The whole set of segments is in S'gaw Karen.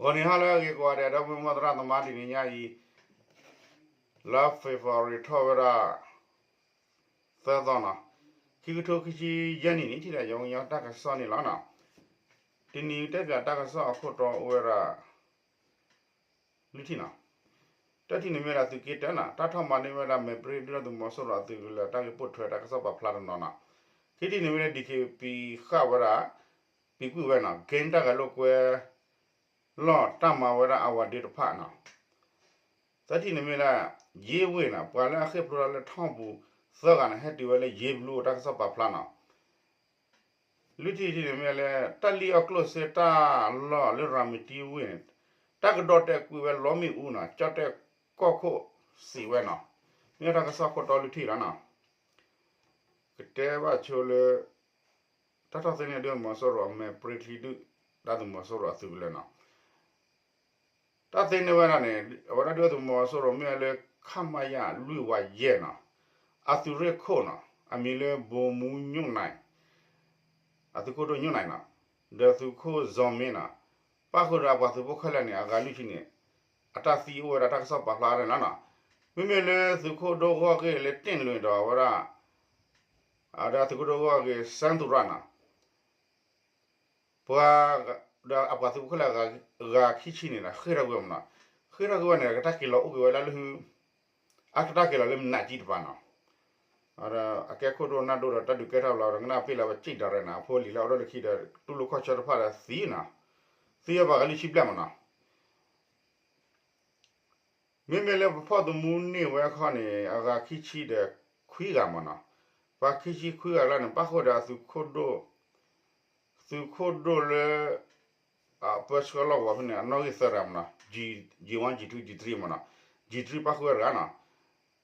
ဂီၤနံၤဟါလၢအဂ့ၤကိးဂၤဒဲး ဒီပုၢ်ဝဲၢ်မုၢ်သရၣ်သမါ တနံၤညါအံၤ လါ February ထီၣ်ဝဲဒၣ် သၢသီနီၤ, ခံကထိခံဆံယဲၢ်နံၣ်န့ၣ် ထံၣ်ဒၣ်ယၤကညီတၢ်ကစီၣ်န့ၣ်လီၤနီၤ. တနံၤတဲပၠးတၢ်ကစီၣ်အခိၣ်တီအိၣ်ဝဲဒၣ် လွံၢ်ထံၣ်နီၤ. တၢထံၣ်န့ၣ်မ့ၢ်ဒၣ်သုးက့တၢနီၤ တၢ်ထီၣ်မၤန့ၢ်ဝဲဒၣ် မဲာ်ပြ့ၣ်ဒုၣ်ဒါသုးမီၤစိရိၤအသုးကလၢၤ တၢ်ဂ့ၢ်ပိာ်ထွဲတၢ်ကစီၣ်ပာ်ဖျါတနီၤနီၤ. ခံထံၣ်န့ၣ်မ့ၢ်ဒၣ် ဒီးက့ၤပံၤဃာ်ဝဲဒၣ် ပံၤကွံာ်ဝဲနီၤ က့တၢ်ဂဲၤလိာ်ကွဲ လီၢ်တၢ်မၤဝဲဒၣ်အဝၤဒ့တဖၣ်နီၤ. သၢထံၣ်န့ၣ်မ့ၢ်ဒၣ် ယ့ဝ့ၢ်နီၤ ပှၤလၢအဃ့ၢ်ဖျိးလၢထီၣ်ပူၤသၢဂၤန့ၣ် ဟဲတုၤဝဲလၢယ့ဘျူးအတၢ်ကစီၣ်ပာ်ဖျါနီၤ. လွံၢ်ထံၣ်တထံၣ်န့ၣ်မ့ၢ်လၢ တၢ်လံၣ်အီၣ်ကျိၣ်စ့တၢ်လီၢ်လၢရၤမတံဝ့ၢ်န့ၣ် တၢ်ကဒီၣ်တဲာ်ကွံာ်ဝဲလီမ့ၣ်အူနီၤ ကၠီၣ်တဲၣ်ကီၢ်ခိၣ်စံးဝဲနီၤ. မ့ၢ်တၢ်ကစီၣ်ခိၣ်တီလွံၢ်ထံၣ်လီၤနီၤ. ကတဲဘၣ်ဆိလၢ တၢ်ထီၣ်သ့န့ၢ်ဒုၣ်ဒါသုးမီၤစိရိၤအမဲာ်ပြ့ၣ်ချံဒုၣ်ဒါသုးမီၤစိရိၤအသုးကလၢၤနီၤ. တၢ်သ့န့ၢ်ဝဲဒၣ်န့ၣ် အဝဲဒၣ်ဒုၣ်ဒါသုးမီၤစိရိၤမ့ၢ်ဝဲလၢ ခမရ လွံၢ်ဝါယဲၢ်နီၤ အသုးရ့ၣ်ခိၣ်နီၤ အမံၤလၢ ဗိုလ်မှူးညိုနိုင် အသုးခိၣ်ဒိၣ်ညိုနိုင်နီၤ ဒီးသုးခိၣ်ဇီၤမ့နီၤ ပၣ်ဃုာ်ဒီးအပှၤသုးဖိခဲလၢာ်န့ၣ် အဂၤလွံၢ်ဆံန့ၣ် အတၢ်သံအိၣ်ဝဲဒၣ်တၢ်ကစီၣ်ပာ်ဖျါန့ၣ်လီၤနီၤ. မ့မ့ၢ်လၢသုးခိၣ်ဒိၣ်ဂီၢ်ဂ့ၢ်လၢတ့ၢ်လွံၢ်ဒီးအဝဲဒၣ် ဒီးသုးခိၣ်ဒိၣ်ဂီၢ်ဂ့ၢ် စဲသူရၣ်နီၤ ပှၤ ဒီးအပှၤသုးဖိခဲလၢာ် ဂၤခံဆံန့ၣ်ဒီး ဃ့ၢ်ထီၣ်ကွံာ်ဝဲမနီၤ. ဃ့ၢ်ထီၣ်ကွံာ်ဝဲန့ၣ် ကတၢၢ်က့ၤလီၤအိၣ်က့ၤဝဲလၢ အကတၢၢ်က့ၤလီၤလၢမနုၤကံတပၤနီၤ. အကဲခိၣ်ဒိၣ်နၢ်ဒိၣ်ဒီးတၢ်ဒုးကဲထီၣ်ဘျီဒီး ကနၣ်ပ့ၢ်လၢဝဲစံးဒီးရဲၣ်နီၤ အဖိလံၤလၢအအိၣ်ဒီးလၢခံဒီး တူၢ်လိာ်ခီၣ်ဆၢတဖၣ်ဒီးသံနီၤ. သံဝဲပှၤဂၤလွံၢ်ဆံဘျဲၣ်မနီၤ. မ့မ့ၢ်လၢပဖီၣ်သမူန့ၢ်ဝဲခီန့ၣ် အဂၤခံဆံဒီးခွံဂၤမနီၤ. ပှၤခံဆံခွံဂၤလၢန့ၣ် ပၣ်ဃုာ်ဒီးအသုးခိၣ်ဒိၣ် သုးခိၣ်ဒိၣ်လၢ အပၢဆှၢလီၢ်ကဝီၤဖဲန့ၣ် အနီၣ်ဂံၢ်သၢတဂၤမနီၤ. ကၠံဝါ ကၠံထူ ကၠံတြံမနီၤ. ကၠံတြံပၣ်ဃုာ်ဝဲတဂၤနီၤ.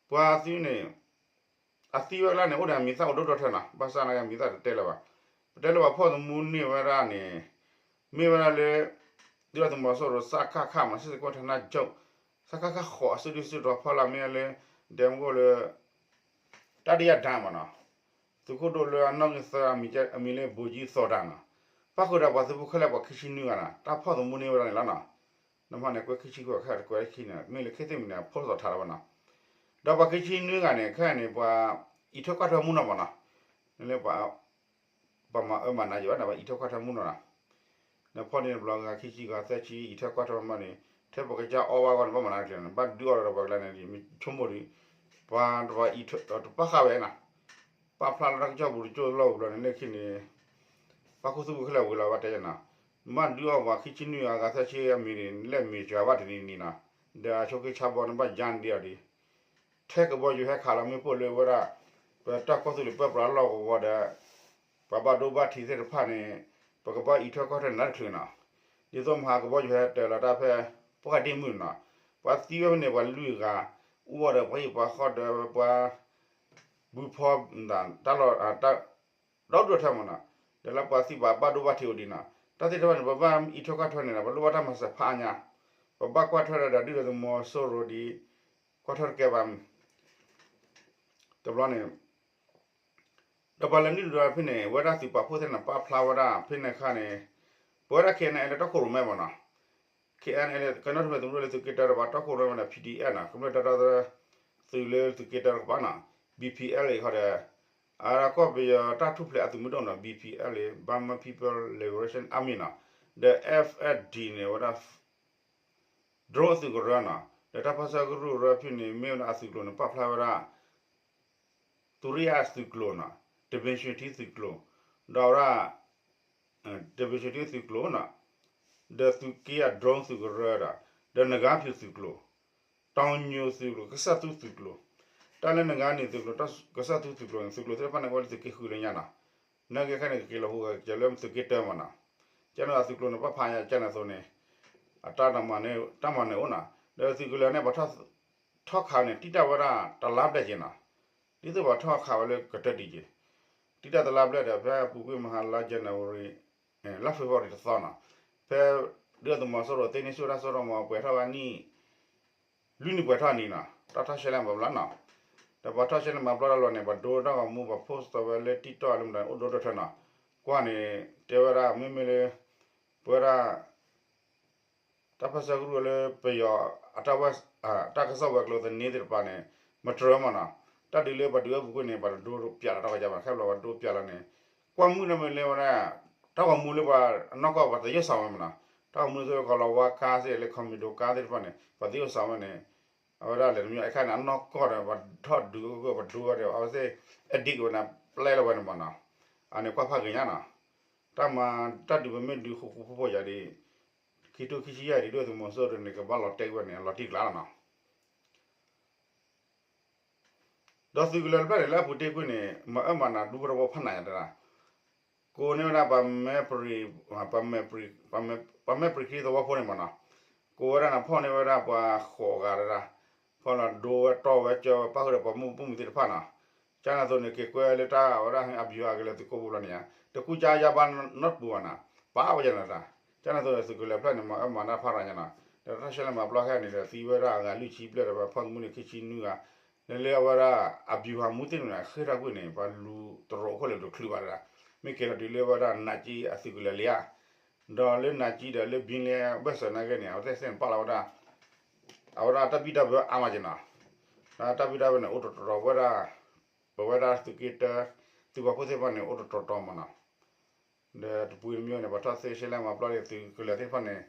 ပှၤသုန့ၣ် အသံဝဲလၢန့ၣ် အိၣ်ဒီးအမံၤသၣ်အိၣ်ဒိၣ်ဒိၣ်ထၢနီၤ. ဘၣ်ဆၣ်သနာ်က့အမံၤသၣ်တတဲလၢၤဘၣ်. ပတဲလၢပှၤဖီၣ်သမူန့ၢ်ဝဲဒၣ်န့ၣ် မ့ၢ်ဝဲဒၣ်လၢ ဒုၣ်ဒါသုးမီၤစိရိၤ စကခ မနီၤ စစ်ဆင်ရေးဌာနချုပ် စကခ ဃိး အစုဒုၣ်စုတီၤဖီလာ်မ့ၢ်ဝဲလၢ ဒဲမကိၣ်လၢ တတိယတန်းမနီၤ. သုးခိၣ်ဒိၣ်လၢအနီၣ်ဂံၢ်သၢ အမံၤလၢ ဗိုလ်ကြီးသော်ဒါနီၤ. ပၣ်ဃုာ်ဒီးပှၤသုးဖိခဲလၢာ်ပှၤခံဆံနွံဂၤနီၤ တၢ်ဖီၣ်သမူန့ၢ်ဝဲဒၣ်န့ၣ်လီၤနီၤ. နမ့ၢ်န့ၣ် ကွဲခံဆံကွဲခဲတကွဲခံန့ၣ် မ့ၢ်လၢခဲသ့ၣ်မံၤန့ၣ် အဖိစီၤထါလီၤဘၣ်နီၤ. ဒီးပှၤခံဆံနွံဂၤန့ၣ် ခဲအံၤန့ၣ် ပှၤအံးထွဲကွၢ်ထွဲမူနီၤမနီၤ. နလၢပှၤ ပှၤမၤအၢမၤနးယံၤဘၣ်န့ၣ် ပှၤအံးထွဲကွၢ်ထွဲမူနီၤနီၤ. နဖီၣ်န့ၢ်တဘျီဂၤခံဆံဂၤသၢဆံ အံးထွဲကွၢ်ထွဲမူန့ၣ် ထဲပကစၢ်အီၣ်ဘၣ်ဂီၢ်န့ၣ် ဘၣ်မၤနးတချုးန့ၣ် ဘၣ်ဒုးအီၣ်ဒီးပှၤကလၢန့ၣ် မ့ၢ်ဆိကမိၣ်ဒီး ပှၤတပှၤအံးထွဲတပၣ်ဃာ်ဝဲနီၤ. ပာ်ဖျါလၢတၢ်ကစီၣ်ပူၤတကၠိၢ်လီၢ်ပူၤဘျီန့ၣ် လၢခံန့ၣ် ပၣ်ခူသူၣ်ပူၤခဲလၢာ်ဝံၤလီၤဘၣ်တဲယဲနီၤ. မ့ၢ်ဒုးအီၣ်ပှၤခံဆံနွံဂၤဂၤသၢဆံအမံၤန့ၣ် လဲၣ်မ့ၢ်စှၤဘၣ်တနံၤနံၤနီၤ. ဒီးအဆိက့ဆါဘီန့ၣ်ဘၣ်ယါန့ၣ်ဒ်အီၤဒ် ထဲကဘီယူၤဟဲခးလီၤမ့ၣ်ပိၢ်လၢဝဲဒၣ် ပတၢ်ကီၢ်သူလ့ၤပၢပြးလီၢ်ကဝီၤဒီး ပှၤဘၣ်ဒိဘၣ်ထံးသ့ၣ်တဖၣ်န့ၣ် ပကဘၣ်အံးထွဲကွၢ်ထွဲနၤတချုးနီၤ. ဒ်သိးမဟါကဘီယူၤဟဲတၢၤလီၤတၢ်ဖဲ ပှၢ်ဒ့မုၢ်နီၤ. ပှၤသံဝဲဖဲန့ၣ် ပှၤလွံၢ်ဂၤ အိၣ်ဝဲဒီးပှၤဟံၣ်ပှၤဃီဒီးပှၤ ဘုဖီ တၢ်လီၢ် ဒီဒိၣ်ထၢမနီၤ. ဒီးလၢပှၤသံပှၤဘၣ်ဒိဘၣ်ထံးအိၣ်ဒံးနီၤ. တၢ်သ့ၣ်တဖၣ်န့ၣ် ပဘၣ်အံးထွဲကွၢ်ထွဲန့ၣ်ဒီး ပလိၣ်ဘၣ်တၢ်မၤစၢၤဖးအါညါ. ပဘၣ်ကွၢ်ထွဲဒီးဒုၣ်ဒါသုးမီၤစိရိၤဒ် ကွၢ်ထွဲတကဲဘၣ် တဘျီန့ၣ် ဒီးပှၤလဲၤနုာ်ဒိးဖဲန့ၣ် ဝဲဒၣ်သုးပာ်ဖှိၣ်သ့ၣ်န့ၣ် ပာ်ဖျါဝဲဒၣ်ဖဲန့ၣ်အခါန့ၣ် ပဝဲဒၣ် ခဲအံၤန့ၣ် လၢတီခိၣ်ရိၣ်မဲမနီၤ. ခဲအံၤန့ၣ် ကညီတမ့ၢ်သမူလၢသုးက့တၢတဖၣ် တီခိၣ်ရိၣ်မဲမနီၤ ပီၣ်ဒံၣ်အဲၣ်နီၤ ကမျၢၢ်တၢ်ဒီသဒၢ သုးလၢသုးက့တၢတကပၤနီၤ ဘီပီအဲလ်အ့ ခီဒီး အကီၢ်ပယီၤတၢ်ထူၣ်ဖျဲးအသုးမုၢ်ဒိၣ်နီၤ ဘီပီအဲလ်အ့ Burma People Liberation Army နီၤ ဒီး အီၣ်အ့ၣ်ဒံ န့ၣ် ဝဲဒၣ် drone အသုးကရၢနီၤ ဒီးတၢ်ပၢဆှၢကရူၢ်ကရၢဖဲန့ၣ် မ့ၢ်ဝဲဒၣ်အသုးကျိၤန့ၣ် ပာ်ဖျါဝဲဒၣ် သူရိယသုးကျိၤနီၤ တဘ့ၣ်ၡွ့ထံသုးကျိၤ ဒီးဝဲဒၣ် တဘ့ၣ်ၡွ့ထံသုးကျိၤနီၤ ဒီးသုးက့ယဲၢ် drone သုးကရၢဒီး ဒီးနဂါဖၠူသုးကျိၤ တီညိၤသုးကျိၤ ကစၢ်သူသုးကျိၤ တၢ်လၢနဂါန့ၣ်သုးကျိၤ ကစၢ်သူသုးကျိၤန့ၣ် သုးကျိၤသ့ၣ်တဖၣ်န့ၣ် အိၣ်လၢသုးက့ဃုလၢညါနီၤ နာ်က့ခဲန့ၣ် ကက့ၤလီၤဟူးဂဲၤက့ၤလၢသုးက့တၢမနီၤ ကန့ၣ်အသုးကျိၤန့ၣ် ပာ်ဖးညါကန့ၣ်အသိးန့ၣ် အတၢ်တၢ်မၤန့ၣ်အိၣ်နီၤ ဒီးသုးကလၢၤန့ၣ် ပှၤထီၣ်ခးန့ၣ် တံၢ်တၢ်ဝဲဒၣ်တလါဘျဲၣ်က့ၤနီၤ ဒ်သိးပှၤထီၣ်ခးဝဲလၢကတၢၢ်တံၢ်က့ၤ တံၢ်တၢ်တလါဘျဲၣ်ဒီး ဖဲအပူၤကွံာ်မဟါလါ January လါ February တသီနီၤ ဖဲ ဒုၣ်ဒါသုးမီၤစိရိၤသ့န့ၢ်ဆူၣ်တၢ်စိတၢ်ကမီၤပှဲၤထီၣ်ဝဲနံၣ် လွံၢ်နံၣ်ပှဲၤထီၣ်နံၤနီၤ တၢ်ထီၣ်ရှဲလဲၣ်မၤဘျီလီၤနီၤ ဒီးပှၤထီၣ်ရှဲလဲၣ်မၤဘျီတၢ်လီၤန့ၣ် ပှၤဒိတၢ်ဂီၤမူ ပှၤ post ဝဲလၢ TikTok လၢမတၤန့ၣ် အိၣ်ဒိဒိၣ်ထၢနီၤ ကွၢ်န့ၣ် တဲဝဲဒၣ်မ့မ့ၢ်လၢ ပဝဲဒၣ် တၢ်ပၢၢ်ဆၢကရူၢ်လၢပယီၤ အတၢ်ဝဲ တၢ်ကစီၣ်ဝဲၤကျိၤသန့သ့ၣ်တဖၣ်န့ၣ် မတြၢၤမ့ၢ်နီၤ, တၢ်ဒုးလၢပှၤဒုးအပူၤကွံာ်န့ၣ် ပှၤတဒိပၠးလီၤတၢ်ကီကဘၣ် ခဲဘျီပှၤဒိပၠးလီၤန့ၣ် ကွၢ်မုၢ်နီၢ်မ့ၢ်လၢဝဲဒၣ် တၢ်ဂီၤမူလၢပှၤအနီၢ်ကီၢ်ပှၤသယိၣ်စးဝဲမ့ၢ်နီၤ, တၢ်ဂီၤမူလၢကီၤလၤဝါကါသ့ၣ်လၢ commando ကါသ့ၣ်တဖၣ်န့ၣ် ပှၤသယိၣ်စးဝဲန့ၣ် အဝဲဒၣ်လဲၤတမံၤအခါန့ၣ် အနီၢ်ကီၢ်ဒီး ပှၤထီၣ်ဒုးကီၢ်ပှၤဒိဝဲဒီး အဝဲသ့ၣ် အဒံးကဝဲန့ၣ် ပျဲလီၤဝဲန့ၣ်မ့ၢ်နီၤ, အန့ၣ်ကွၢ်ဖးဂ့ၤညါနီၤ, တၢ်မၤ တၢ်ဒုးပမ့ၢ်ဒုးဃူဃူဖိးဖိးယၤဒီး ခံထိခံဆံယဲၢ်ဒံး ဒုၣ်ဒါသုးမီၤစိရိၤန့ၣ် ကဘၣ်လီၤတဲာ်ကွံာ်ဝဲန့ၣ် လီၤတံၢ်ကျါလီၤနီၤ. ဒီးသုးကလၢၤတဖျၢၣ်န့ၣ် လၢအပူၤတ့ၢ်ကွံာ်န့ၣ် မၤအၢမၤနးဒူဖိသဝီဖးနးယၤတဒၣ်, ကိးန့ၢ်ဝဲဒၣ်ပှၤမဲပရံၤ ပှၤမဲပရံၤ ပှၤမဲပရံၤခံသဝီဖိန့ၣ်မ့ၢ်နီၤ, ကိးဝဲဒၣ်န့ၣ် ဖီၣ်န့ၢ်ဝဲဒၣ်ပှၤဃိးဂၤတဒၣ်, ဖီၣ်လီၤဒိဝဲတီၢ်ဝဲကၢဝဲပၣ်ဃုာ်ဒီးပှၤမုၣ်ပိာ်မုၣ်သ့ၣ်တဖၣ်နီၤ, ကန့ၣ်အသိးန့ၣ် က့ၤကွဲလၢတၢ်ဝဲဒၣ်အဘျီအကလဲၤသုးကိးပူၤလီၤန့ၣ်ဧါ, တကူၣ်ကါယါဘၣ်နီတပူၤဘၣ်နီၤ, ပာ်ဝဲယၤန့ၣ်တၢ်, ကန့ၣ်အသိးန့ၣ် သုးကလၢၤဖျၢၣ်န့ၣ် မၤအၢမၤနးဖးရၤညါနီၤ, ဒီးတၢ်ဆဲးလၢမၤပျီခဲအံၤန့ၣ်ဒီး သံဝဲဒၣ်အဂၤလွံၢ်ဆံဘျဲၣ်ဒီး ပှၤဖီၣ်မုၢ်န့ၣ်ခံဆံနွံဂၤ, လၢလၢအဝဲဒၣ် အဘျီအမူသ့ၣ်န့ၣ် ဃ့ၢ်ထီၣ်ကွံာ်န့ၣ် ပှၤလူၤတရိးခိၣ်လၢတချုးဘၣ်တဒၣ်, မ့ၢ်က့ၤလီၤတုၤလၢဝဲဒၣ်နးကံအသုးကလၢၤလံဧါ, ဒီးလၢနးကံဒီးလၢဘံလ့ဘၢၣ်စၢၤနာ်က့န့ၣ် အဝဲသ့ၣ်သ့ၣ်န့ၣ်ပာ်လီၤဝဲဒၣ် အဝဲဒၣ်တၢ်ဘံၣ်တၢ်ဘၢအါမးက့ၤနီၤ, တၢ်ဘံၣ်တၢ်ဘၢန့ၣ် အိၣ်တတီၤတီၤဝဲဒၣ်, ပဝဲဒၣ်သုးက့တၢ သုးပာ်ဖှိၣ်သ့ၣ်တဖၣ်န့ၣ် အိၣ်တတီၤတီၤမးနီၤ, ဒီးတပူၤတမံၤန့ၣ် ပှၤထီၣ်သ့ဆဲးလဲမၤပျီဒီးသုးကလၢၤသ့ၣ်တဖၣ်န့ၣ်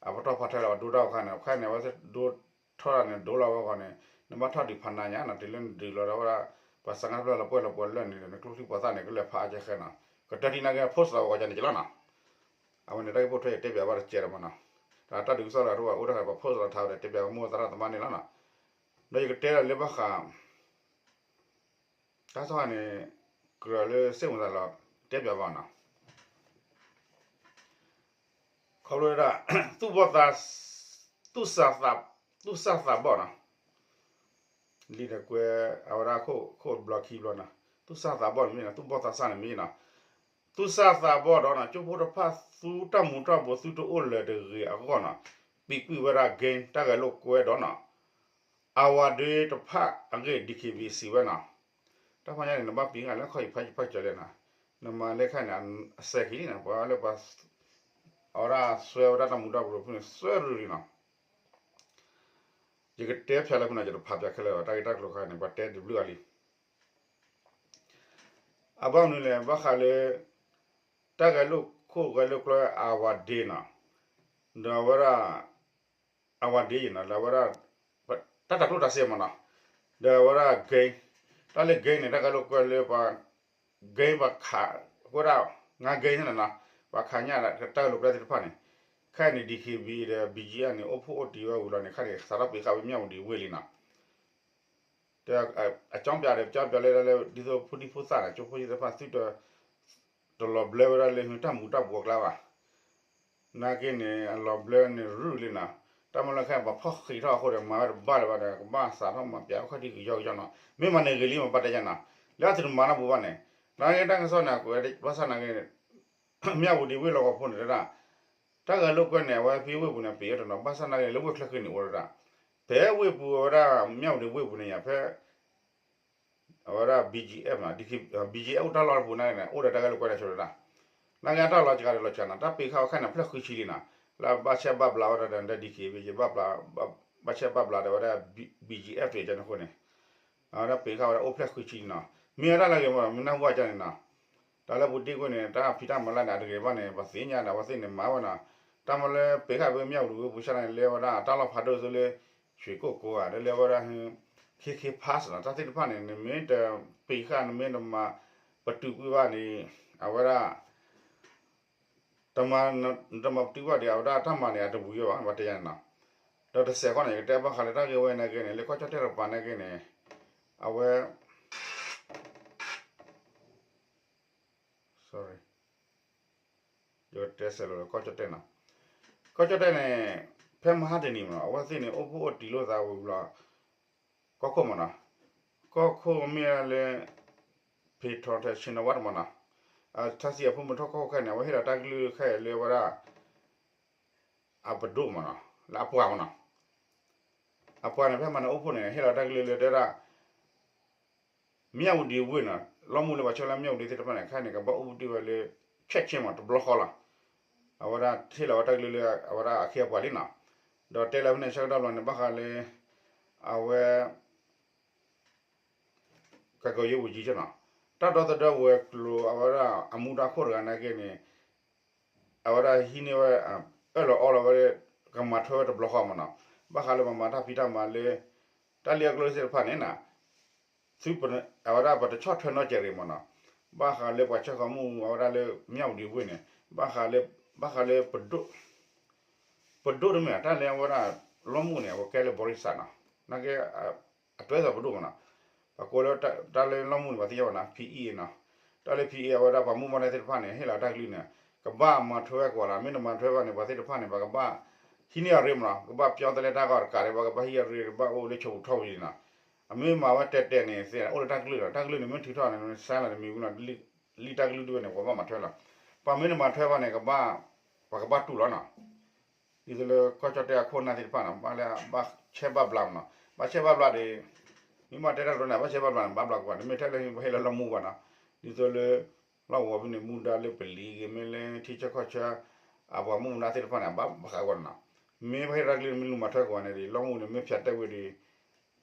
အပတီၢ်ဖးထီဒီးအဒိတၢ်အခါန့ၣ် အခါန့ၣ် အဝဲသ့ၣ်ဒိထီၣ်တၢ်န့ၣ် ဒိလီၤဝဲအဂီၢ်န့ၣ် နဘၣ်ထီၣ်ဒုးဖးနးညါနီၤ, တုၤလၢနဒုးလီၤဒီးဝဲဒၣ် ပှၤစးငါဖျၢၣ်လီၤပှဲၤလီၤပှဲၤလၢာ်န့ၣ်ဒီး နကျိချံပှၤသၣ်န့ၣ် ကလၢာ်ဖးအါကဲဃဲနီၤ, ကတၢၢ်ထံနာ်က့ post လီၤဝဲအဂီၢ်န့ၣ်က့ၤလီၤနီၤ, အဝဲန့ၣ်တၢ်ဂ့ၢ်ပိာ်ထွဲယတဲပၠးဘၣ်တစဲးဒီးမးနီၤ, တၢ်တၢ်ဒုးကစီၣ်လၢတအိၣ်ဒီး ပှၤ post လီၤထးဝဲဒီး တဲပၠးမိၢ်သရၣ်သမါန့ၣ်လီၤနီၤ, ဒီးယကတဲဒီးလၢဘၣ်ဃး တၢ်ကစီၣ်န့ၣ် ကြၢးလၢစ့ၣ်မုၢ်သးလီၤ တဲပၠးဘၣ်နီၤ, ခီဖျိဒၣ် သူၣ်ဘီၣ်သး သူၣ်စၢ်သး သူၣ်စၢ်သးဘီၣ်နီၤ, လံာ်ဒီးကွဲး အဝဲဒၣ်ခိၣ်ဘျီခံဘျီနီၤ, သူၣ်စၢ်သးဘီၣ်န့ၣ်မ့ၢ်နီၤ, သူၣ်ဘီၣ်သးစၢ်န့ၣ်မ့ၢ်နီၤ, သူၣ်စၢ်သးဘီၣ်ဒီးနီၤ ကၠိဖိတဖၣ်သူတၢ်မူၤတၢ်ဘှီး သုတအိၣ်လၢၤတဂ့ၤအဂီၢ်နီၤ, ပံးကွံာ်ဝဲဒၣ် game တၢ်ဂဲၤလိာ်ကွဲဒီးနီၤ အဝၤဒ့တဖၣ်အဂ့ၢ် DKBA စံးဝဲနီၤ, တၢ်ဖီညါန့ၣ် နဘၣ်ပံးဂၤလၢခီၣ်အံၤဖးယံၤဖးကၠီၤလဲၣ်နီၤ, နမၤလၢခါန့ၣ် အစဲးခံလံနီၤ, ပှၤလၢပှၤ အဝဲဒၣ်စွဲဝဲဒၣ်တၢ်မူၤတၢ်ဘှီးဖုန့ၣ် စွဲရူၤလံနီၤ, ယကတဲဖျါလၢဖုနီၤ ယတဖးပၠးခဲလၢာ်ဘၣ် တၢ်ဂ့ၢ်တၢ်ကျိၤခါန့ၣ် ပှၤတဲတဘျုးဂၤလံ အဘၣ်မနုၤလဲၣ် ဘၣ်ဃးလၢ တၢ်ဂဲၤလိာ်ခိၣ်ဂဲၤလိာ်ကျဲအဝၤဒ့နီၤ, ဒီးအဝဲဒၣ် အဝၤဒ့ယံၤနီၤ ဒီးအဝဲဒၣ် တၢ်တၤကျိၣ်တၤစ့မးနီၤ, ဒီးအဝဲဒၣ် gang တၢ်လၢ gang န့ၣ် တၢ်ဂဲၤလိာ်ကွဲလၢပှၤ gang ပှၤခး အဝဲဒၣ် ငါး gang န့ၣ်နီၤ, ပှၤခးညၣ်တၢ်ဂဲၤလိာ်ကျဲသ့ၣ်တဖၣ်န့ၣ်, ခဲအံၤန့ၣ် DKBA ဒီး BGF န့ၣ် အိၣ်ဖှိၣ်အိၣ်တံၢ်ဝဲဝံၤလီၤန့ၣ် ခါန့ၣ် စးထီၣ်ပံးဃာ်ဝဲမၠၣ်ဝတံၤဝ့ၢ်လံနီၤ အကၠီပၠးဒီး ကၠီပၠးလၢလၢ ဒ်သိးဖိဒံဖိသၣ်န့ၣ် ကၠိဖိသ့ၣ်တဖၣ်သုတ တလီၤဘျၢဝဲဒၣ်လၢတၢ်မူၤတၢ်ဘှီးအကျါဘၣ်. နာ်က့န့ၣ် အလီၤဘျၢန့ၣ်ရုၢ်လံနီၤ. တၢ်မၤလၢခဲအံၤ ပှၤဖီၣ်ဃံးထီၣ်အဃိဒီး မၤဝဲတဘၣ်လၢၤဘၣ်ဒီး ကဘၣ်စးထီၣ်မၤပၠးဝဲခီၣ်ထံးကယီကယီနီၤ. မ့ၢ်မၤန့ၣ်ဂ့ၤလံ မ့ၢ်ဘၣ်တဲယၤနီၤ. လၢအသုတမၤနီတပူၤဘၣ်န့ၣ် နာ်က့တၢ်ကစီၣ်န့ၣ် အကွဲးဘၣ်ဆၣ်နာ်က့ မၠၣ်ဝတံၤဝ့ၢ်လီၢ်ကဝီၤဖိန့ၣ်တဲဒၣ် တၢ်ဂဲၤလိာ်ကွဲန့ၣ် အဝဲဖဲဝ့ၢ်ပူၤန့ၣ် ပံးအီၤတနီၤ ဘၣ်ဆၣ်နာ်က့န့ၣ် လၢဝ့ၢ်ချၢဃံန့ၣ်အိၣ်ဝဲဒၣ် ဖဲဝ့ၢ်ပူၤဝဲဒၣ် မၠၣ်ဝတံၤဝ့ၢ်ပူၤန့ၣ်ယါ ဖဲ အဝဲဒၣ် BGF နီၤ BGF အိၣ်တၢ်လီၢ်တပူၤနာ်က့န့ၣ် အိၣ်ဒီးတၢ်ဂဲၤလိာ်ကွဲတၢ်ဆိတၢ် နာ်က့အတၢ်လီၤစှၤဒီးလီၤစှၤနီၤ တၢ်ပံးဃာ်ဝဲခဲအံၤန့ၣ် ဖျၢၣ်ဃုဆံလံနီၤ လၢဘၣ်ဆဲးဘၣ်ဘျးဝဲဒၣ်ဒီး DKBA ဘၣ်ဆဲးဘၣ်ဘျးဒီးဝဲဒၣ် BGF တကဲန့ၣ်အဃိန့ၣ် အဝဲဒၣ်ပံးဃာ်ဝဲဒၣ်အိၣ်ဖျဲၣ်ဃုဆံနီၤ မ့ၢ်ဝဲဒၣ်လၢအဂ့ၤမး မ့ၢ်နၢ်ဟူဝဲကန့ၣ်နီၤ တၢ်လၢပူၤတ့ၢ်ကွံာ်န့ၣ် တၢ်ဖံးတၢ်မၤလၢန့ၣ် အတဂ့ၤဘၣ်န့ၣ် ပှၤသ့ၣ်ညါဒီး အဝဲသ့ၣ်န့ၣ်မၤဝဲနီၤ တၢ်မၤလၢပံးဃာ်ဖဲမၠၣ်ဝတံၤဝ့ၢ်ပူၤဆၣ်န့ၣ် လၢဝဲဒၣ်တၢ်လီၢ်ဖးဒိၣ်သိလၢ ရွှေကုက္ကို ဧါ ဒီးလၢဝဲဒၣ် KK Pass နီၤ တၢ်သ့ၣ်တဖၣ်န့ၣ် နမ့ၢ်တပံးဃာ် နမ့ၢ်တမၤ ပတုာ်ကွံာ်ဘၣ်န့ၣ် အဝဲဒၣ် တမၤ နတမၤပတုာ်ဘၣ်ဒီး အဝဲဒၣ်တၢ်မၤန့ၣ် အတဝံၤဝဲဘၣ် ပှၤတဲယၤန့ၣ်နီၤ ဒီးတစဲးဃီန့ၣ် ယကတဲဘၣ်ဃးလၢတၢ်ဂ့ၢ်ဝဲနာ်က့န့ၣ် လၢကီၢ်ကၠီၣ်တဲၣ်တကပၤနာ်က့န့ၣ် အဝဲ sorry ယကတဲစဲးလီၤလၢကီၢ်ကၠီၣ်တဲၣ်နီၤ ကီၢ်ကၠီၣ်တဲၣ်န့ၣ် ဖဲမဟါတနံၤမးနီၤ အဝဲသ့ၣ်န့ၣ် အိၣ်ဖှိၣ်အိၣ်တံၢ်လိာ်သးဝံၤဘျီ ကီၢ်ခိၣ်မးနီၤ ကီၢ်ခိၣ်မ့ၢ်လၢ ဖံးထီထဲဆ့ၣ်နီၤဝါတမးနီၤ ထါစံးအဖိမုၣ်ထီၣ်ကီၢ်ခိၣ်ခဲအံၤန့ၣ် အဝဲဟ့ၣ်လီၤတၢ်ကလုၢ်ခဲအံၤလၢဝဲဒၣ် အပဒိၣ်မးနီၤ လၢအပှၤမးနီၤ အပှၤန့ၣ် ဖဲမၤန့ၣ်အိၣ်ဖှိၣ်န့ၣ် ဟ့ၣ်လီၤတၢ်ကလုၢ်လၢတဲဝဲဒၣ် မၠၣ်ဝတံၤဝ့ၢ်နီၤ လီမုၢ်လၢပှၤဆှၢလၢမၠၣ်ဝတံၤသ့ၣ်တဖၣ်န့ၣ် ခဲအံၤန့ၣ် ကဘၣ်အိၣ်ဘှံးတ့ၢ်ဝဲလၢ ဆဲးဆ့ၣ်မး တဘျီဃီလီၤ အဝဲဒၣ်ဟ့ၣ်လီၤဝဲတၢ်ကလုၢ်လၢ အဝဲဒၣ်အခ့အပှၤလံနီၤ ဒီးတဲလၢဖဲန့ၣ်ဆၢကတီၢ်ဘျီန့ၣ် ဘၣ်ဃးလၢ အဝဲ ကကယိပူၤကံကနီၤ, တၢ်ဒီသဒၢဝဲၤကျိၤ အဝဲဒၣ်အမူဒါခိၣ်တဂၤနာ်က့န့ၣ် အဝဲဒၣ်ဟံးန့ၢ်ဝဲ အၢၣ်လီၤအီလီၤဝဲ ကမၤထွဲဝဲတဘျီဃီမနီၤ, ဘၣ်ဃးလၢပမၤတၢ်ဖံးတၢ်မၤလၢ တၢ်လံၣ်အကျိၣ်စ့သ့ၣ်တဖၣ်န့ၣ် သု အဝဲဒၣ်ပတဆီၣ်ထွဲနီတစဲးရ့ၣ်မနီၤ, ဘၣ်ဃးလၢပှၤဆှၢဃီၤမူ အဝဲဒၣ်လၢမၠၣ်ဝတံၤဝ့ၢ်န့ၣ် ဘၣ်ဃးလၢ ဘၣ်ဃးလၢ ပဒိၣ်တမ့ၢ် တၢ်လၢအဝဲဒၣ် လီၢ်မူန့ၣ် အဝဲကဲလၢဘီရံစၢ်နီၤ, နာ်က့ အတွဲသးပဒိၣ်မနီၤ, ပှၤကိးလၢတၢ်လၢလီၢ်မူန့ၣ် ပှၤသ့ၣ်ညါဘၣ်နီၤ ဖံအံၤနီၤ, တၢ်လၢဖံအံၤ အဝဲဒၣ်ပှၤမူဘၣ်နဲသ့ၣ်တဖၣ်န့ၣ် ဟ့ၣ်လီၤတၢ်ကလုၢ်န့ၣ် ကဘၣ်မၤထွဲဝဲကွၢ်လီၤ, မ့ၢ်တမၤထွဲဘၣ်န့ၣ် ပှၤသ့ၣ်တဖၣ်န့ၣ် ပှၤကဘၣ် ဟံးန့ၢ်အရ့မနီၤ, ကဘၣ်ပၠီတလဲတၢ်ဂီၢ်တကးဒံး ပှၤကဘၣ်ဟံးအရ့ ကဘၣ်အိၣ်လၢဆိးပူၤထီၣ်ပူၤန့ၣ်နီၤ, အမ့ၢ်မၤဝဲတဲာ်တဲာ်န့ၣ် သ့အိၣ်လၢတၢ်ကလုၢ်လီၤ, တၢ်ကလုၢ်န့ၣ် မ့ၢ်ထုးထီၣ်န့ၣ် စဲလီၤတမံၤဝံၤလီၤ, လံာ်တၢ်ကလုၢ်ဒ်ဝဲန့ၣ် ပှၤဘၣ်မၤထွဲလီၤ, ပှၤမ့ၢ်တမၤထွဲဘၣ်န့ၣ် ကဘၣ် ပှၤကဘၣ်တူၢ်လီၤနီၤ, ဒ်သိးလၢကီၢ်ကၠီၣ်တဲၣ်အခိၣ်အနၢ်သ့ၣ်တဖၣ်နီၤ ဘၣ်လၢဘၣ်ဆဲးဘၣ်ဘျးမနီၤ, ဘၣ်ဆဲးဘၣ်ဘျးဒီး မ့ၢ်ဘၣ်တဲတၢ်ကတိၤန့ၣ် ဘၣ်ဆဲးဘၣ်ဘျးန့ၣ် ဘၣ်ဘျးကွၢ် တမ့ၢ်ထဲလၢပဟ့ၣ်လၢလီၢ်မူဘၣ်နီၤ, ဒ်သိးလၢ လီၢ်ကဝီၤဖဲန့ၣ် မူဒါလၢပလံၤဂ့ၤ မ့ၢ်လၢထံဆၢကီၢ်ဆၢ အပှၤမူဒါသ့ၣ်တဖၣ်န့ၣ် ဘၣ်ဘၣ်ဃးကွၢ်နီၤ, မ့ၢ်ပဟ့ၣ်တၢ်ကလုၢ်န့ၣ် မ့ၢ်လူၤမၤထွဲကွၢ်န့ၣ်ဒီး လီၢ်မူန့ၣ် မ့ၢ်ဖၠးတဲာ်ဝဲဒီး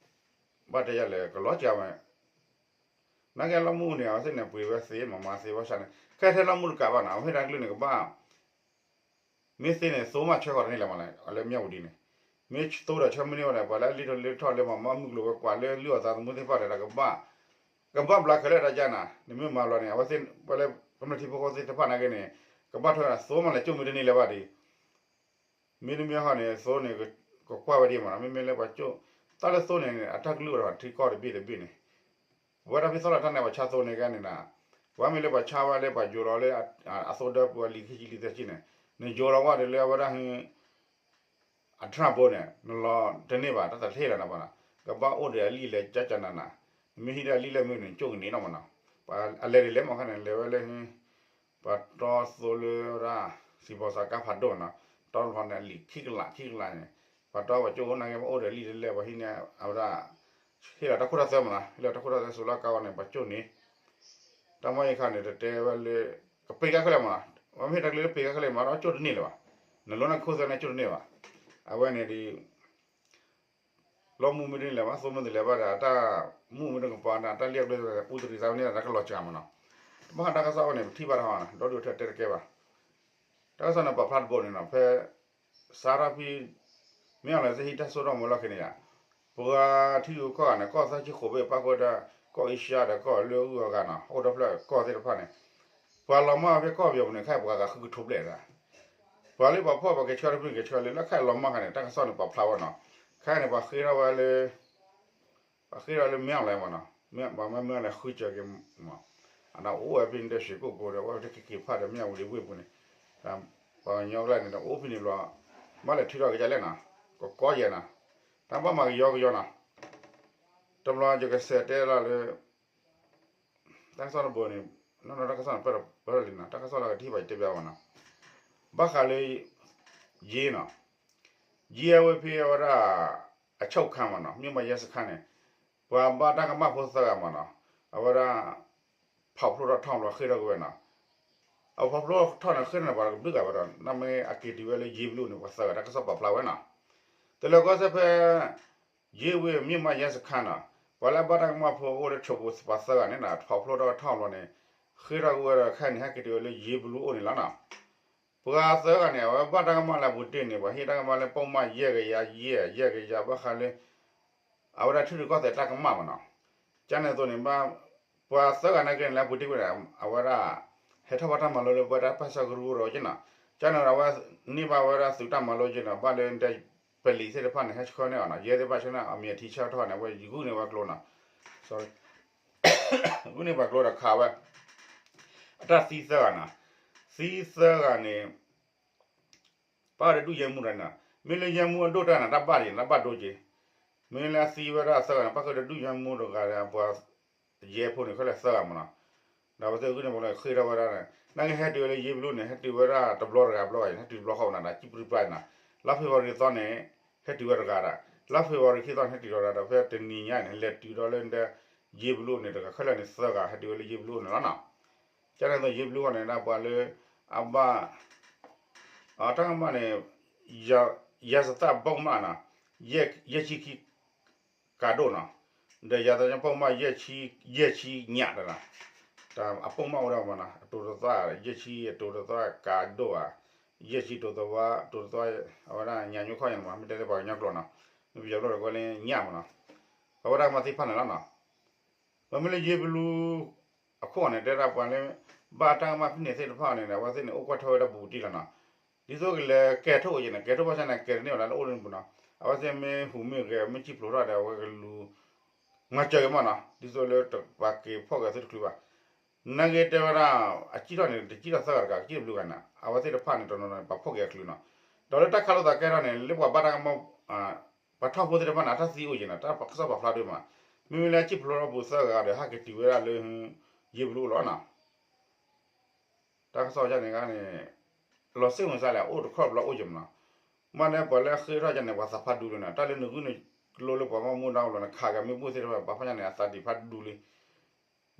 ဘၣ်တဲယၤလဲၣ် ကလီၤစှၤဝဲ နာ်က့လီၢ်မူန့ၣ် အဝဲသ့ၣ်န့ၣ် ပှ့ၤဝဲသ့ မၤမၤသ့ဘၣ်ဆၣ်န့ၣ် ခဲထဲလီၢ်မူတကးဘၣ်နီၤ အဝဲဟ့ၣ်တၢ်ကလုၢ်န့ၣ် ကဘၣ် မ့ၢ်သ့န့ၣ် သိမးဆၢဃီၤတန့ၢ်လၢၤမး လၢမၠၣ်ဝတံၤန့ၣ် မ့ၢ်သိဒီးဆၢမုၢ်န့ၢ်ဝဲန့ၣ် ပှၤလၢအလံၣ်ထီၣ်လံၣ်ထီၣ်လၢမၤမၤမုၢ်ကျိၤဝဲၤကွာ်လၢလုၢ်အီၣ်သးသမူသ့ၣ်တဖၣ်န့ၣ်ဒီး ကဘၣ် ကဘၣ်ဘျးခဲလၢာ်တၢ်ကါနီၤ နမ့ၢ်မၤလီၤန့ၣ် အဝဲသ့ၣ် ပှၤလၢကမျၢၢ်ထံဖိကီၢ်ဖိသ့ၣ်တဖၣ်နာ်က့န့ၣ် ကဘၣ်ထွဲဒီးသိမးလဲၤကၠိၣ်မ့ၢ်တန့ၢ်လၢၤဘၣ်ဒီး မ့တမ့ၢ်ဟီန့ၣ် သိန့ၣ် ကကွၢ်ဝဲဒ်မးနီၤ မ့မ့ၢ်လၢပှၤကၠိၣ် တၢ်လၢသိန့ၣ် အတၢ်ကလုၢ်အိၣ်ဒီးထံကီၢ်တဘ့ၣ်တဘ့ၣ်န့ၣ် ပဝဲဒၣ်ဖဲသီလၢတၢ်န့ၣ် ပှၤဆါသိန့ၣ်ကဲန့ၣ်နီၤ ပှၤမ့ၢ်လၢပှၤဆါဝဲလၢပှၤယိၤလီၤလၢ အသိဒၢပူၤအလံာ်ခံဆံလံာ်သၢဆံန့ၣ် နယိၤလီၤဝဲဒီးလၢအဝဲဒၣ်ဟ အထြၣ်ဘိန့ၣ် နလီၤတန့ၢ်ဘၣ် တၢ်တထ့ၣ်လၢၤနီၤဘၣ်နီၤ ကဘၣ်အိၣ်ဒီးအလံာ်လဲၤကၠၢ်ကၠၢ်နးနး နမ့ၢ်ဟံးဒီးအလံာ်လဲၢ်မ့ၢ်န့ၣ် ကၠိၣ်ကန့ၢ်နီၤမးနီၤ ပှၤအလဲၤဒ်လဲၣ်မးခါန့ၣ် လဲၤဝဲလၢ ပှၤတီသိလၢဝဲဒၣ် စံးဘီသးကါဖးဒိၣ်နီၤ တီတဖျီန့ၣ် အလံာ်ခံကလးခံကလးန့ၣ် ပှၤတီပှၤကၠိၣ်အိၣ်နာ်က့ ပှၤအိၣ်ဒီးအလံာ်လဲၢ်လဲၢ် ပှၤဟံးန့ၢ်အဝဲဒၣ် ဟ့ၣ်လီၤတၢ်ခိၣ်တၢ်သွဲမးနီၤ ဟ့ၣ်လီၤတၢ်ခိၣ်တၢ်သွဲ စိၤလၢကါဂီၤန့ၣ် ပှၤကၠိၣ်န့ၣ် တၢ်မီၢ်ယံၤခါန့ၣ် တတဲဝဲလၢ ကပ့ၤကါခဲလၢာ်မးနီၤ ပှၤမ့ၢ်ဟ့ၣ်တၢ်ကလုၢ်လၢပ့ၤကါခဲလၢာ်မး ဒီးကၠိၣ်တန့ၢ်လၢၤဘၣ် နလိန့ၢ်ခိၣ်သွဲန့ၣ်ကၠိၣ်တန့ၢ်ဘၣ် အဝဲန့ၣ်ဒီး လီၢ်မူမ့ၢ်တန့ၢ်လၢၤဘၣ် သိမ့ၢ်တလဲၤဘၣ်ဒီး တၢ်မူမ့ၢ်တကပၤဒီး တၢ်လံၣ်အကျိၣ် အူတရံးသးဝဲန့ၣ် တၢ်ကလီၤစှၤမးနီၤ တဘၣ်ဃးတၢ်ကစီၣ်ဝဲန့ၣ် ပထံၣ်ဘၣ်တဟီ ဒီဒုၣ်ထဲတဲတကဲဘၣ် တၢ်ကစီၣ်န့ၣ် ပာ်ဖျါတဘိန့ၣ်နီၤ ဖဲ စးထီၣ်ဖဲ မ့ၢ်အီၤလၢသ့ၣ်ဟံးတၢ်စိတၢ်ကမီၤလီၢ်ခံန့ၣ်ယါ ပှၤထံဂုၤကီၢ်ဂၤန့ၣ် ကီၢ်သၢဆံဃိးဘ့ၣ် ပၣ်ဃုာ်ဒီး ကီၢ်အ့ရှါဒီးကီၢ်လၢအဂုၤအဂၤနီၤ အိၣ်ဒီဖျၢၣ်ကီၢ်သ့ၣ်တဖၣ်န့ၣ် ပှၤလီၤမၢ်ဖဲကီၢ်ပယီၤပူၤန့ၣ် ခဲအံၤပှၤဂၤဃုကထိဘျဲၣ်ဒၣ် ပှၤလၢပှၤဖီၣ်ပှၤက့ၤဆှၢတဖုန့ၣ် က့ၤဆှၢလၢ လၢခဲအံၤလီၤမၢ်ခါန့ၣ် တၢ်ကစီၣ်န့ၣ် ပာ်ဖျါဝဲနီၤ ခဲအံၤန့ၣ် ပှၤဃ့ထီၣ်ဝဲလၢ ပှၤဃ့ထီၣ်လၢမ့ၢ်အီၤလဲၣ်မးနီၤ မ့ၢ်ပှၤမ့ၢ်မ့ၢ်အီၤလဲၣ်ဃုစၢၤက့ၤမး အဒီးအိၣ်ဝဲဖဲန့ၣ်ဒီး ရွှေကုက္ကိုဒီး ဝဲတက့ၤက့ၤဖးဒီးမ့ၢ်အီၤဝံၤဒံးဝ့ၢ်ပူၤန့ၣ် ပှၤကညီကျါန့ၣ်ဒီး အိၣ်ဖဲန့ၣ်ဘျီ ဘၣ်လဲၤထုးထီၣ်ကဒါလဲၣ်နီၤ ကကီယဲၢ်နီၤ တၢ်ဘၣ်မၤကယီကယီနီၤ တဘျီယကစးတဲလီၤလၢ တၢ်ကစီၣ်တဘိန့ၣ် နီၢ်နီၢ်တၢ်ကစီၣ်န့ၣ် ပၢၢ်ဒီးပၢၢ်လံနီၤ တၢ်ကစီၣ်လၢကထံၣ်ဘၣ်ယတဲဘၣ်ဝဲနီၤ ဘၣ်ဃးလၢ ယ့နီၤ ယ့အဝဲဖဲအဝဲဒၣ် အချုပ်ခန်းမးနီၤ မြို့မရဲစခန်းန့ၣ် ပှၤဘၣ်တၢ်ကမၣ်ဖိသၢဂၤမးနီၤ အဝဲဒၣ် ဖီၣ်ဖျိထီၣ်ထီၣ်ဘျီဃ့ထီၣ်က့ၤဝဲနီၤ အဖီၣ်ဖျိထီၣ်န့ၣ်ဃ့ထီၣ်န့ၣ် ပှၤတကဘျုးဂၤဝဲဒီး နမ့ၢ်အက့ၤတုၤဝဲလၢယ့ဘလူးန့ၣ် ပှၤသၢဂၤ တၢ်ကစီၣ်ပာ်ဖျါဝဲနီၤ တလၢၤကီၢ်စဲၣ်ဖဲ ယ့ဝ့ၢ် မြို့မရဲစခန်းနီၤ ပှၤလၢအဘၣ်တၢ်ကမၣ်ဖိအိၣ်လၢဆိးပူၤပှၤသၢဂၤန့ၣ်နီၤ ဖီၣ်ဖျိထီၣ်ထီၣ်ဘျီန့ၣ် ဃ့ထီၣ်က့ၤဝဲဒီးခဲအံၤန့ၣ် ဟဲက့ၤတုၤဝဲလၢယ့ဘလူးအိၣ်န့ၣ်လီၤနီၤ ပှၤသၢဂၤန့ၣ် အဝဲဘၣ်တၢ်ကမၣ်လၢအပူၤတ့ၢ်န့ၣ် ပှၤဟ့ၣ်တၢ်ကမၣ်လၢပိာ်မၢ်ယဲၢ်ကယၤ ယဲၢ် ယဲၢ်ကယၤ ဘၣ်ဃးလၢ အဝဲဒၣ်ထံရူၢ်ကီၢ်သဲးတၢ်ကမၣ်မးနီၤ ကန့ၣ်အသိးန့ၣ် ပှၤသၢဂၤနာ်က့န့ၣ် လၢအပူၤတ့ၢ်ဝဲန့ၣ် အဝဲဒၣ် ဟဲထီၣ်ဘၣ်တၢ်မၤလိလၢပဝဲဒၣ်ပၢ်ဆၢကရူၢ်ဒီးက့နီၤ ကန့ၣ်ဒီးအဝဲန့ၢ်ဘၣ်ဝဲဒၣ်သုးတၢ်မၤလိက့နီၤ ဘၣ်လၢဒဲ ပလံးသ့ၣ်တဖၣ်န့ၣ် ဟဲဆှၢန့ၢ်အီၤနီၤ ယဲသ့ၣ်တဖၣ်ဆှၢန့ၢ်အီၤ အမံၤအထံဆၢကတီၢ်န့ၣ် အဝဲဂုာ်န့ၢ်ဝဲကျိနီၤ ဂုာ်န့ၢ်ပှၤကျိဒီးခးဝဲ အတၢ်သံသၢဂၤနီၤ သံသၢဂၤန့ၣ် ပၣ်ဃုာ်ဒီးဒုၣ်ယဲမူတဂၤန့ၣ်နီၤ မ့ၢ်လၢယဲမူအဒိၣ်တဂၤန့ၣ် တၢ်ဘၣ်ဒံးန့ၣ် တၢ်ဘၣ်ဒိက့ၤ မ့ၢ်လၢအသံဝဲဒၣ်သၢဂၤန့ၣ် ပၣ်ဃုာ်ဒီးဒုၣ်ယဲမူတဂၤဒီး ပှၤယဲဖိန့ၣ် ခဲလၢာ်သၢဂၤမးနီၤ ဒီးပသ့ၣ်ဂုာ်န့ၢ်ပှၤလၢဃ့ထီၣ်ဝဲဒၣ်န့ၣ် နာ်က့ဟဲတုၤဝဲလၢယ့ဘလူးန့ၣ် ဟဲတုၤဝဲဒၣ်တဘျီတဂၤဘျီဂၤန့ၣ် ဟဲတုၤတဘျီဃီဝဲနၤဒီး ကံၣ်ပြံပြါန့ၣ်နီၤ လါဖ့ၤဘြူၤအါရံၤသီန့ၣ် ဟဲတုၤဝဲတဂၤဒီး လါဖ့ၤဘြူၤအါရံၤခံသီန့ၣ် ဟဲတုၤတဂၤဒီး ဖဲတနံၤညါန့ၣ် လဲၤတုၤဒီးလၢဒဲ ယ့ဘလူးန့ၣ်တဂၤ ခဲလၢာ်န့ၣ်သၢဂၤ ဟဲတုၤဝဲလၢယ့ဘလူးန့ၣ်လီၤနီၤ ကန့ၣ်သိးယ့ဘလူးအဂီၢ်န့ၣ် ဒၣ်ပှၤလၢ အဘၣ် အတၢ်ကမၣ်န့ၣ် ယၤ ယၤစသးပိာ်မၣ်နီၤ, ယဲၢ်ဆံခံ ကးဒိၣ်နီၤ, ဒီးယၤသးပိာ်မၣ် ယဲၢ်ဆံညၣ်တနီၤ, အပိာ်မၣ်အိၣ်ဒၣ်မးနီၤ, အတိၤတသွါ ယဲၢ်ဆံအတိၤတသွါ ကးဒိၣ်ဧါ, ယဲၢ်ဆံတိၤတသွါ တိၤတသွါ အဝဲဒၣ်ညၣ်ညိခီၣ်ညါမး မ့ၢ်တဲလၢပှၤကညီကျိာ်နီၤ, မ့ၢ်ပယီၤကျိာ်ဒီးကွဲလၢညၣ်မးနီၤ, အဝဲဒၣ်ကမၤသ့ၣ်တဖၣ်န့ၣ်လီၤနီၤ. ပမ့ၢ်လၢယ့ဘလူ အခိၣ်န့ၣ် တဲဒၣ်ပှၤလၢ ဘၣ်တၢ်ကမၣ်ဖဲန့ၣ်သ့ၣ်တဖၣ်န့ၣ် အဝဲသ့ၣ်န့ၣ် အိၣ်ကွၢ်ထွဲဝဲဒၣ်ဘူးဘူးတံၢ်လီၤနီၤ, ဒ်သိးကလဲၤကဲၤထီၣ်အိၣ်က့ၤန့ၣ် ကဲၤထီၣ်ဘၣ်ဆၣ်န့ၣ် ကဲၤတန့ၢ်ဝဲဒၣ်လၢအိၣ်လၢနပူၤနီၤ, အဝဲသ့ၣ်မ့ၢ်ဟူးမ့ၢ်ဂဲၤ မ့ၢ်စံၣ်ဖျိးထီၣ်ဒီး အဝဲကလူၤ မၤစၢၤက့ၤမးနီၤ, ဒ်သိးလၢတပာ်က့ၤဖီၣ်က့ၤသုတချုးဘၣ် နာ်က့တဲဝဲဒၣ် အစံၣ်ထီၣ်န့ၣ် တစံၣ်ထီၣ်သၢဂၤတဂၤ ကစံၣ်တဘျုးဂၤန့ၣ် အဝဲသ့ၣ်တဖၣ်န့ၣ် တနီၤနီၤန့ၣ် ပာ်ဖီၣ်က့ၤအချုးနီၤ, ဒီးလၢတၢ်ခးလိာ်သးကဲထီၣ်န့ၣ် လၢပှၤဘၣ်တၢ်ကမၣ် ပှၤထီၣ်ဖိသ့ၣ်တဖၣ်န့ၣ် အတၢ်သံအိၣ်က့ၤန့ၣ် တၢ်ကစီၣ်ပာ်ဖျါဒိၣ်မး, မ့မ့ၢ်လၢအစံၣ်ဖျိးထီၣ်ပူၤသၢဂၤဒီး ဟဲက့ၤတုၤဝဲဒၣ်လၢ ယ့ဘလူအိၣ်လီၤနီၤ တၢ်ကစီၣ်ယါန့ၣ်ဂ့ၤန့ၣ် လီၤစ့ၣ်မုာ်စါလဲၣ် အိၣ်တခီဘျီအိၣ်က့ၤမးနီၤ, မ့ၢ်န့ၣ်ပှၤလၢအဃ့ထီၣ်ယါန့ၣ် ပှၤသးဖးဒူလံနီၤ, တၢ်လၢနဂုၢ်န့ၣ်ကျိလၢပှၤဘၣ်မူဒါအိၣ်လီၤ နခးက့ၤမ့ၢ်ဘူၣ်သ့ၣ်တဖၣ် ပှၤဖးယါန့ၣ် အသးဒံးဖးဒူလံ,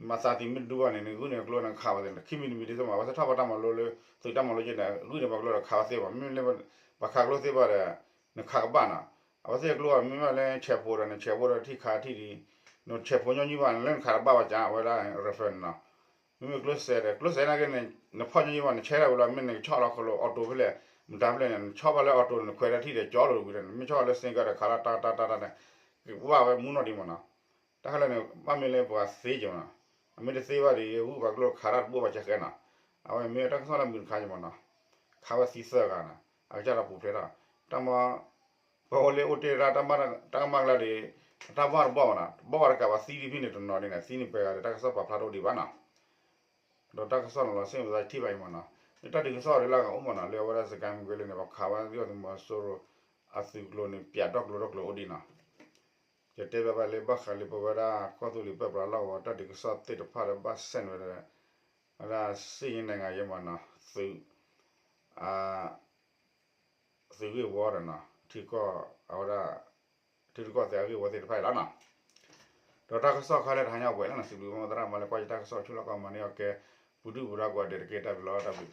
မၤသးဒံးမ့ၢ်ဒူဘၣ်န့ၣ် နဂုၢ်န့ၣ်ကျိန့ၣ်ခးဝဲသ့ၣ် ခံမံၤတမံၤဒ်သိးမး အဝဲသ့ၣ်ထီၣ်ဘၣ်တၢ်မၤလိလၢ သုးတၢ်မၤလိက့ၤန့ၣ် ဂုၢ်န့ၣ်ပှၤကျိဒီးခးဝဲသ့ၣ်ဘၣ် မ့မ့ၢ်လၢ ပှၤခးကျိသ့ၣ်ဘၣ်ဒီး နခးကဘၣ်နီၤ, အဝဲသ့ၣ်ကျိမ့ၢ်ဘၣ်လၢဆဲးဖိဒီး နဆဲးဖိဒီးထံၣ်ခးထံၣ်ဒံး, နဆဲးဖိညီနုၢ်ဘၣ်န့ၣ် လၢနခးတဘၣ်ဘၣ်ကၢ် အဝဲဒၣ် ရဖဲန့ၣ်နီၤ, မ့မ့ၢ်ကျိစဲးဒီး ကျိစဲးနာ်က့န့ၣ် နဖီၣ်ညီနုၢ်ဘၣ် နဆဲးဒၣ်ဝံၤလီၤ မ့ၢ်နကဆီၣ်လီၤခီလၢ auto ဖဲလဲၣ် မတၤဖဲလဲၣ်န့ၣ် နဆီၣ်ဘၣ်လၢ auto န့ၣ် နခွဲးတၢ်ထံၣ်ဒီးကၠီလိာ်ဝံၤဒီး နမ့ၢ်ဆီၣ်ဘၣ်လၢ single ဒီးခးလီၤတၢ်တၢ်တၢ်တၢ်န့ၣ် ကဘၣ်ဝဲမူနီၢ်ဒံးမးနီၤ, တၢ်ခဲလၢာ်န့ၣ် ဘၣ်မ့ၢ်လၢပှၤသ့က့ၤမးနီၤ, အမ့ၢ်တသ့ဘၣ်ဒီး ဂုၢ်ပှၤကျိခးတၢ်တဘိဘၣ်စဲဃဲနီၤ, အဝဲမ့ၢ်တၢ်ကစီၣ်လၢမုာ်တခါက့ၤမးနီၤ, ခးဝဲသံသၢဂၤနီၤ, အကစၢ်ဒီးပူၤဖျဲးထီၣ်, တၢ်မၤ ပှၤအိၣ်လၢအိၣ်တ့ၢ်တၢ် တၢ်မၤကလါဒီး တၢ်ဘၣ်တဘီၣ်မးနီၤ, တဘီၣ်ဝဲတကးဘၣ်သံဒံးဖဲန့ၣ်တနီၤဒ်န့ၣ် သံန့ၣ်ပှဲၤဂၤဒီး တၢ်ကစီၣ်ပာ်ဖျါတအိၣ်ဒံးဘၣ်နီၤ, ဒီးတၢ်ကစီၣ်န့ၣ်လီၤစ့ၣ်မုာ်သးထံၣ်ဘၣ်အံၤမးနီၤ, လၢတၢ်ဒုးကစီၣ်ဒ်လၢအဂၤအိၣ်မးနီၤ လၢအဝဲဒၣ်စကဲမုၢ်ကွဲလၢန့ၣ် ပှၤခးဝဲဒၣ်သုးမီၤစိရိၤ အသုးကျိၤန့ၣ် ပၠးဒီကျိၤဒီကျိၤအိၣ်ဒံးနီၤ, ယတဲဘၣ်ဘၣ်လၢဘၣ်ဃးလၢပဝဲဒၣ်ကီၢ်သူလ့ၤပၢပြးလီၢ်ကဝီၤ တၢ်ဒုးကစီၣ်သ့ၣ်တဖၣ်လၢဘၣ်ဆဲးန့ၣ်ဝဲဒၣ် အဝဲဒၣ်စ့ၣ်ညါနံၣ်ဂၤယဲမးနီၤ သုး သုးဂ့ၢ်ဝီဒီးနီၤ ထံကီၢ် အဝဲဒၣ် ထံရူၢ်ကီၢ်သဲးအဂ့ၢ်ဝီသ့ၣ်တဖၣ်အံၤလီၤနီၤ, ဒီးတၢ်ကစီၣ်ခါလၢတဟါညါပှဲၤလီၤနီၤ စံးဘျုးဘၣ်သရၣ်မၤလၢကွၢ်ယတၢ်ကစီၣ်ဆူလီၢ်ကီၢ်မၤန့ၢ်အီၤကဲ ပူၤဒုၣ်ပူၤဒါကိးဂၤဒဲးတက့ၢ် တၢ်ဘျုးလီၤ တၢ်ဘျုး